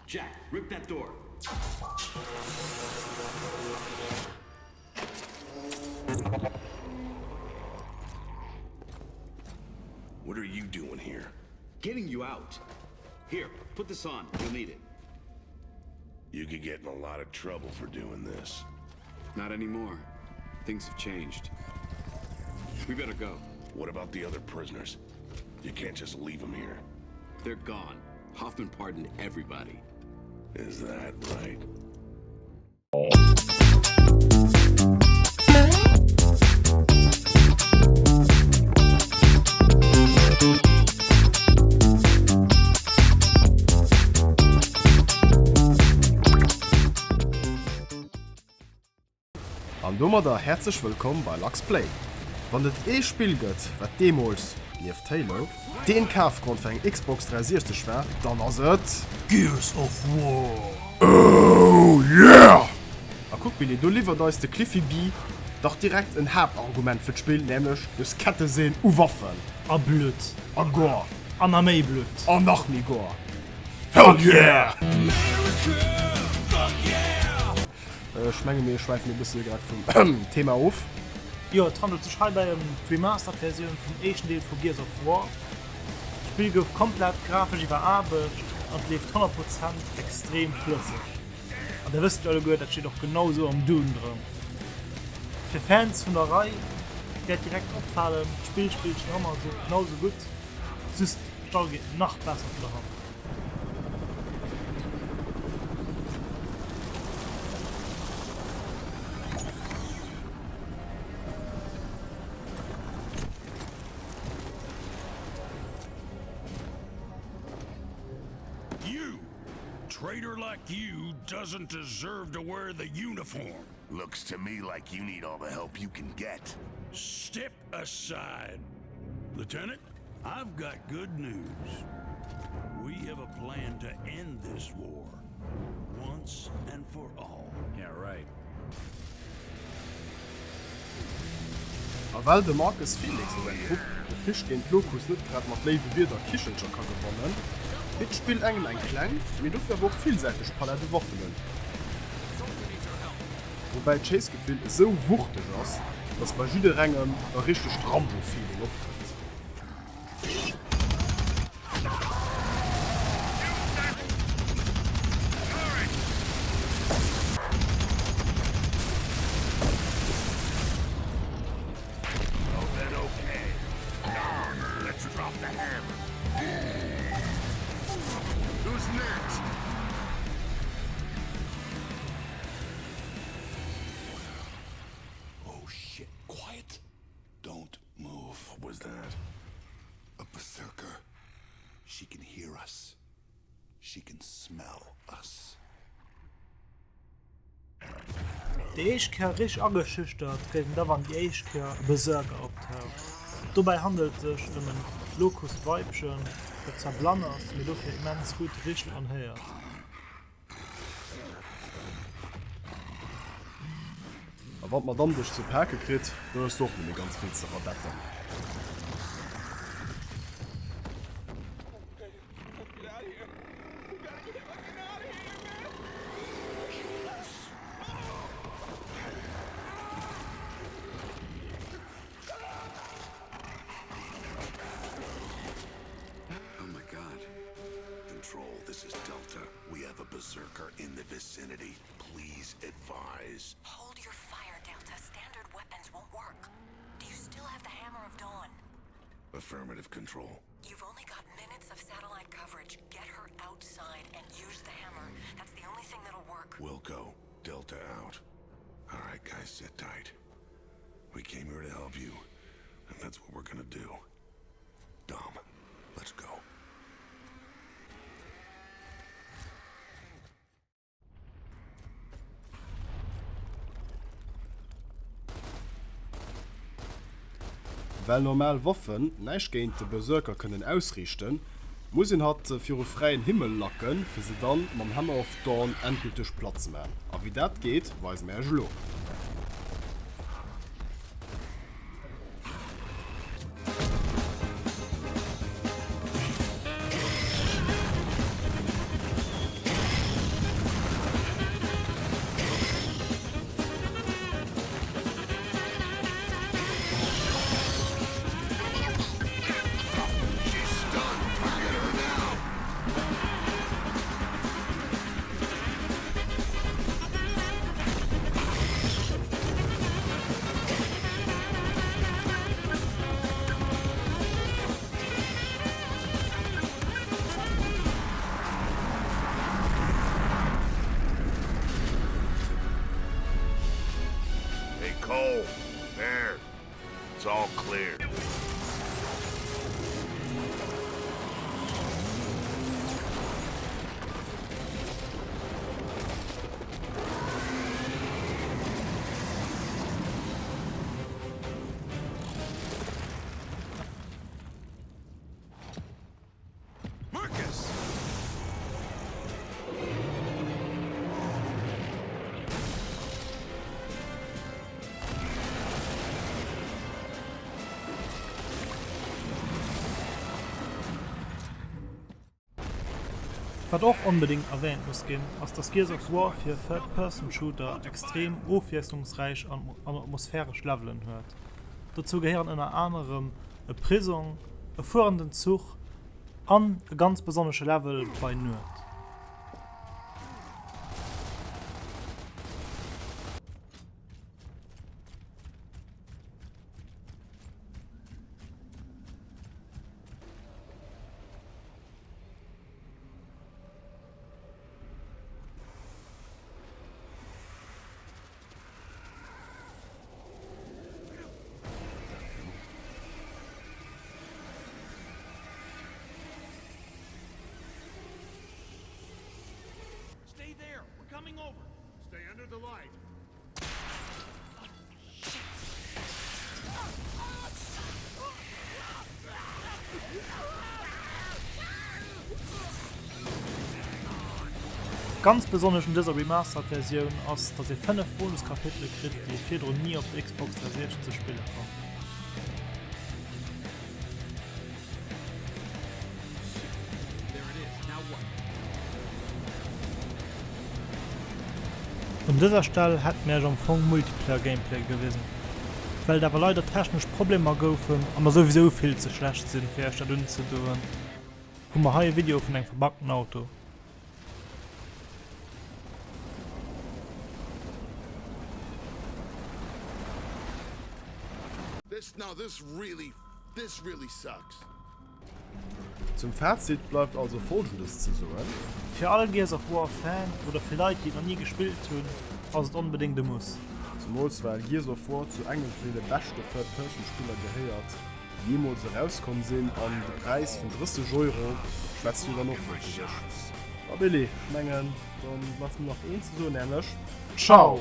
Jack, rip that door. What are you doing here? Getting you out. Here, put this on. You'll need it. You could get in a lot of trouble for doing this. Not anymore. Things have changed. We better go. What about the other prisoners? You can't just leave them here. They're gone. Hoffman pardoned everybody. Is that right? An domadder häerzlech wëllkomm bei Lux Play. Wann et ee Spill gëtt, wat deemools, nieft Halo, deen Kafgrond fir eng Xbox 360 war, dann ass et. Gears of War! Oh yeah! A kuck Billy, do liwwert eis de Cliffy B dach direkt en Haaptargument fir d'Spill, nämlech des Ketteseen u Waffen. A Blutt. A Gore. An na méi Blutt. An nach méi Gore. Hell yeah! Ech menge mir schwäifen e bësse grad vum Thema of. Jo, et handelt sech heibäi ëm d'Remastered Versioun vum éischten Deel vu Gears of War. D'Spill gouf komplett grafesch iwweraarbecht an et leeft 100 Prozent extrem flësseg. An der wësst jo alleguer, dat steet och genau esou am Dune dran. Fir Fans vun der Rei wäert direkt opfalen, d'Spill spillt sech nach ëmmer esou genau esou gutt, just d'Stall geet nach besser vun der Hand. You! Traitor like you doesn't deserve to wear the uniform. Looks to me like you need all the help you can get. Step aside. Lieutenant, I've got good news. We have a plan to end this war. Once and for all. Yeah, right. A well de Marcus Fenix a säin Trupp de Krich géint d'Locust net grad mat léiwe Wierder a Kichelcher ka gewannen, bitt d'Spill engem eng kleng, mee dofir awer och villsäiteg Palett u Waffen un. Woubäi d'Schéissgefill esou wuchteg ass, dass bei jidderengem e richtegt Rambo-Feeling opkënnt. Oh shit, quiet. Don't move. What was that? A berserker. She can hear us. She can smell us. Déi éischt Kéier richteg ageschüchtert gëtt een da wann déi éischt Kéier e Berserker optaucht. Dobäi handelt et sech ëm en Locust-Weibchen, dat zwar blann ass, mee dofir immens gutt richt an héiert. A wann d'Madame dech ze pake kritt, da hues de och net méi ganz vill ze radetten. Oh my god. Control, this is Delta. We have a berserker in the vicinity. Please advise. Hold your fire, Delta. Standard weapons won't work. Do you still have the Hammer of Dawn? Affirmative control. You've only got minutes of satellite coverage. Get her outside and use the hammer. That's the only thing that'll work. Wilco, Delta out. All right, guys, sit tight. We came here to help you, and that's what we're gonna do. Dom, let's go. Well normal Waffen näischt géint de Berserker kënnen ausriichten, muss een hatt viru fräien Himmel lacken, fir se dann mam Hammer of Dawn endgülteg platt ze man. A wéi dat geet, weise mir iech elo. Cole, there. It's all clear. Marcus! Wat och onbedéngt erwähnt muss ginn, ass dass Gears of War fir e Third-Person-Shooter extrem ofwiesslungsräich an atmosphäresch Levelen huet. Dozou gehéieren ënner anerem e Prisong, e fuerenden Zuch an e ganz besonnesche Level bei Nuet. Stay there. We're coming over. Stay under the light. Ganz besonnesch un dëser Remastered Versioun ass, dass ee 5 Bonuskapitele kritt, déi ee virdrun ni op der Xbox 360 spille konnt. Un dëser Stell hätt mir iech am Fong Multiplayer Gameplay gewisen. Well et awer leider technesch Problemer goufen a mer souwisou vill ze schlecht sinn fir iech dat unzedoen, hu mer hei e Video vun engem verbackten Auto. This, no, this really, this really sucks. Zum Fazit bleift also folgendes ze soen. Fir all Gears of War Fan oder fir Leit déi et nach ni gespillt hunn ass et onbedéngt e Muss. Zemools well Gears of War zu engem vun deene beschte Third Person Spiller gehéiert déi jeemools erauskomm sinn an de Präis vun 30 Euro schwätzt jo dann och wuel fir sech. Ma Billy, ech mengen dann bleift nëmmen nach eent ze soen, nämlech. Ciao!